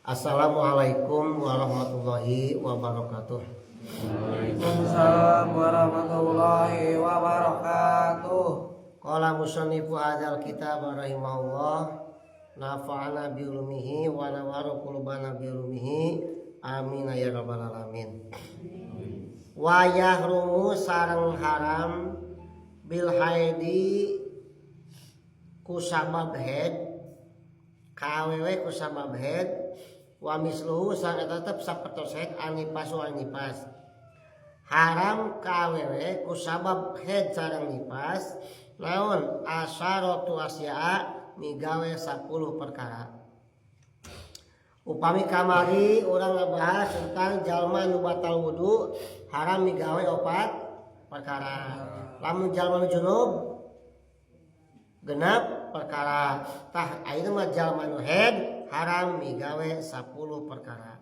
Assalamualaikum warahmatullahi wabarakatuh. Waalaikumsalam warahmatullahi wabarakatuh. Qala musannifu hadzal kitab rahimahullah nafa'ana bi ulumihi wa nawwara qulubana bi ulumihi amin ya rabbal alamin. Wa yahrumu sareng haram bil haidi kusabab head kawewe kusabab head wa misluhu sareng tetep sapertos head anipasu anipas haram kawewe kusabab head sareng nipas naon asyaratu asya'a migawe 10 perkara. Upami kamari urang ngebahas tentang jalma nu batal wudu haram migawe 4 perkara. Lamun jalma nu junub genep perkara. Tah ayeuna mah jalma nu head haram migawe 10 perkara.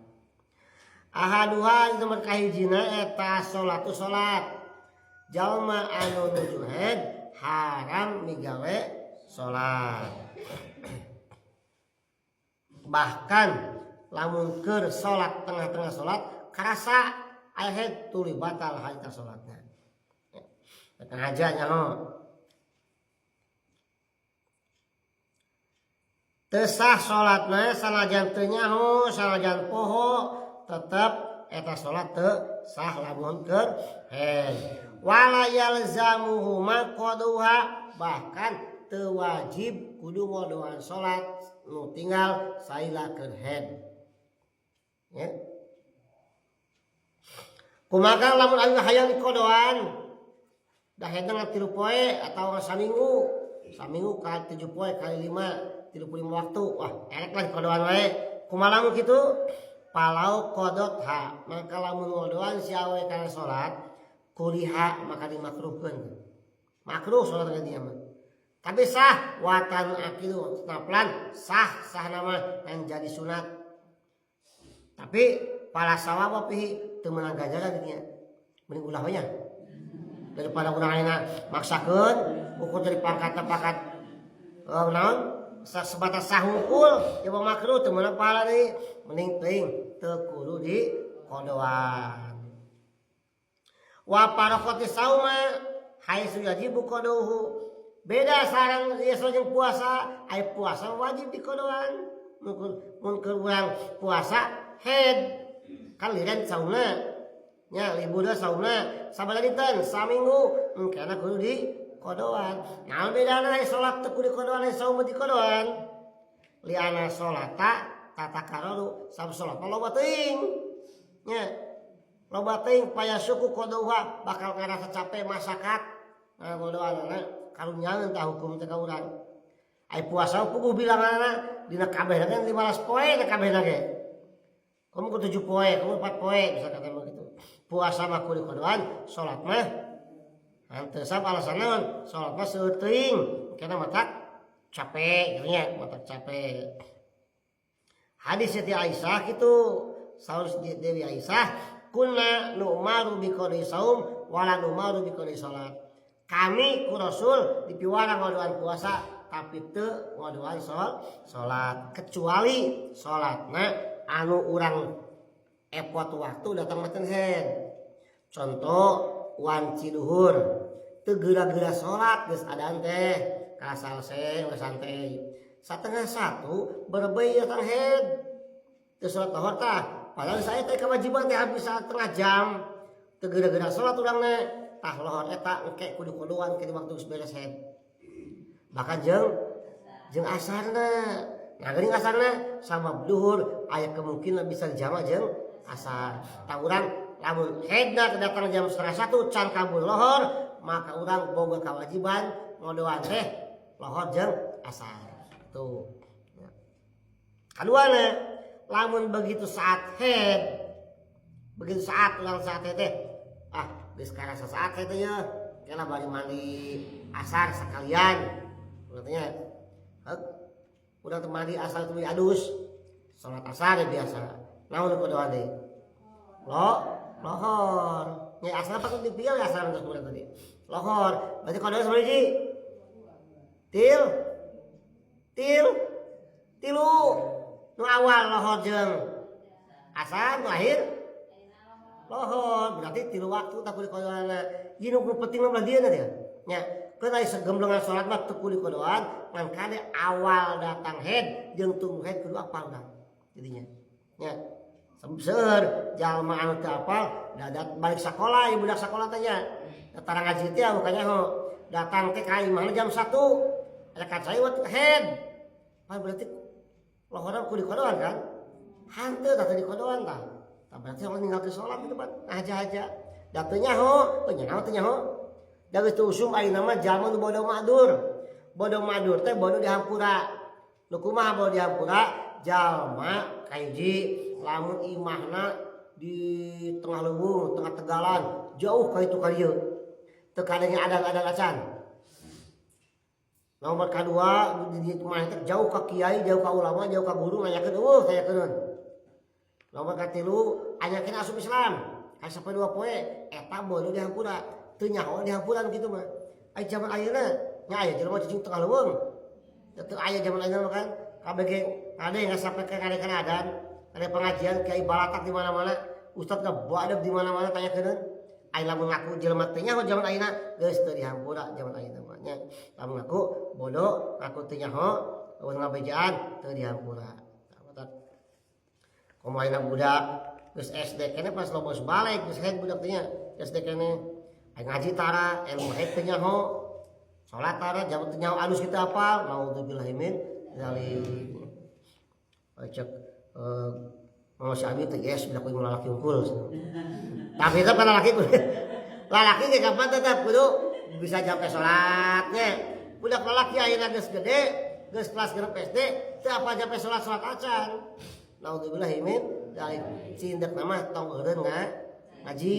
Ahaduha nomor kahijina eta salatu salat. Jalma anu nuju head haram migawe salat. Bahkan lamun keur salat tengah-tengah salat karasa aya head tuluy batal harita salatna. Tengah aja nyaho. Teu sah salatna sanajan teu nyaho sanajan poho tetep eta salat teu sah lamun keur head. Wala yalzamuhuma qaduha bahkan teu wajib kudu ngodoan salat nu tinggal saila keur head. Ya. Kumaha lamun anu hayang dikodoan da headna ngan 3 poe atawa saminggu. Saminggu kali 7 poe kali 5 35 waktu. Wah, erek lah dikodoan wae. Kumaha lamun kitu? Palau qadot ha, maka lamun ngodoan si awe kana salat kuriha maka dimakruhkeun. Makruh salat ka dinya mah. Tapi sah watan akidu naplan sah sah nama yang jadi sunat. Tapi pala sawab pihi teu meunang ganjaran dinya. Mending ulah we nya. Daripada urang ayeuna maksakeun ukur dari pangkat pangkat naon sebatas sah hungkul ya makruh teu meunang pahala deui. Mending teuing teu kudu di kodoan. Wa paraqati sauma haitsu yajibu qaduhu. Beda sareng ieu jeung puasa, aya puasa wajib di kodoan. Mun keur urang puasa head kan liren saumna. Nya liburna saumna sabaraha dinten saminggu engkena kudu di kodoan. Naon bedana aya salat teu kudu di kodoan aya saum di kodoan. Liana salata tatakarru sab salat loba teuing. Nya loba teuing paya suku kodoha bakal ngarasa capek masakat. Nah kodoanana karunyaeun tah hukum teh ka urang. Ai puasa puguh bilanganna dina kabeh kan 15 poe teh kabehna ge. Kamu ku 7 poe, kamu 4 poe bisa kata begitu. Puasa mah kudu kodoan, salat mah henteu sab alasan naon? Salat mah seueur teuing, kana matak capek gitu nya, matak capek. Hadis Siti Aisyah kitu, saur Dewi Aisyah, kunna nu'maru bi qadai saum wala nu'maru bi qadai salat. Kami ku Rasul dipiwarang ngodoan puasa tapi teu ngodoan salat kecuali salatna anu urang epot waktu datang matan head. Contoh wanci duhur teu geura-geura salat geus adaan teh kasalse we santai. 12:30 berbei datang head. Teu salat lohor tah padahal saya teh kewajiban teh habis setengah jam. Teu geura-geura salat urangna tah lohor eta engke kudu kuduan ke waktu geus beres head. Bahkan jeung asarna. Nah geuning asarna sama duhur aya kemungkinan bisa jama jeung asar. Tah urang lamun headna datang jam 12:30 can kabur lohor maka urang boga kewajiban ngodoan teh lohor jeung asar. Tuh. Kaduana lamun begitu saat head begitu saat urang saat head teh ah geus karasa saat head teh nya kena bari mandi asar sekalian berarti nya heuk urang teh mandi asar teh adus salat asar ya biasa naon kudu deui lo lohor nya asar apa tuh dipilih asar terus kemudian tadi lohor berarti kudu sabaraha til til tilu Nu awal lohor jeung asar, nu akhir lohor, berarti 3 waktu tak kudu dikodoanna. Ieu nu penting mah belah dieu teh nya. Keun aya segemblengan salat mah teu kudu dikodoan, ngan kade awal datang head jeung tunggu head kudu apal dah jadinya nya. Seueur jalma anu teu apal dadat balik sakola, ieu budak sakola teh nya. Datang ngaji teh bukannya ho. Datang teh ka imahna jam 1. Ada kacai wat head. Pan berarti lohorna kudu dikodoan kan? Hanteu tah teu dikodoan tah. Tah berarti orang ninggalkeun salat gitu pan. Aja-aja. Da teu nyaho, teu nyaho teu nyaho. Da geus teu usum ayeuna mah jalma nu bodoh makdur. Bodoh makdur teh bodoh dihampura. Nu kumaha bodoh dihampura? Jalma kahiji lamun imahna di tengah leuweung, tengah tegalan, jauh ka itu ka dieu. Teu kadenge adan-adan acan. Nomor kadua di imah teh jauh ka kiai, jauh ka ulama, jauh ka guru nanyakeun eueuh tanyakeun. Nomor katilu anyakeun asup Islam. Ka sampai 2 poe eta bodoh dihampura. Teu nyaho dihampura kitu mah. Ai zaman ayeuna nya aya jelema cicing tengah leuweung. Teu aya zaman ayeuna mah kan. Kabeh ge kade ngasampe ka kade adan, ada pengajian kiai balatak di mana-mana, ustad ngebadeg di mana-mana tanyakeun. Ai lamun ngaku jelema teu nyaho zaman ayeuna geus teu dihampura zaman ayeuna mah nya. Lamun ngaku bodoh, ngaku teu nyaho, lamun ngabejaan teu dihampura. Tah komo ayeuna budak geus SD keneh pas lobos balik geus head budak teh nya, SD keneh. Ai ngaji tara, ilmu head teu nyaho. Salat tara, jam teu nyaho alus kitu apal, naudzubillahi min dzalik. Cek Mama si Abi teh yes budak kuing lalaki unggul. Tapi tetep kan lalaki lalaki ge kapan tetep kudu bisa jampe salatnya. Budak lalaki ayeuna geus gede, geus kelas 6 SD, teu apa jampe salat-salat acan. Naudzubillahi min dzalik. Cindek mah tong eureun ngaji,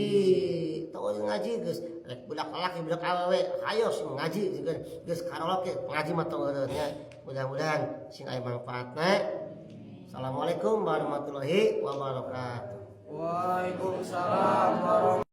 tong eureun ngaji geus rek budak lalaki budak awewe hayo sing ngaji geus karolok ge ngaji mah tong eureun nya. Mudah-mudahan sing aya manfaatna. Assalamualaikum warahmatullahi wabarakatuh. Waalaikumsalam warahmatullahi.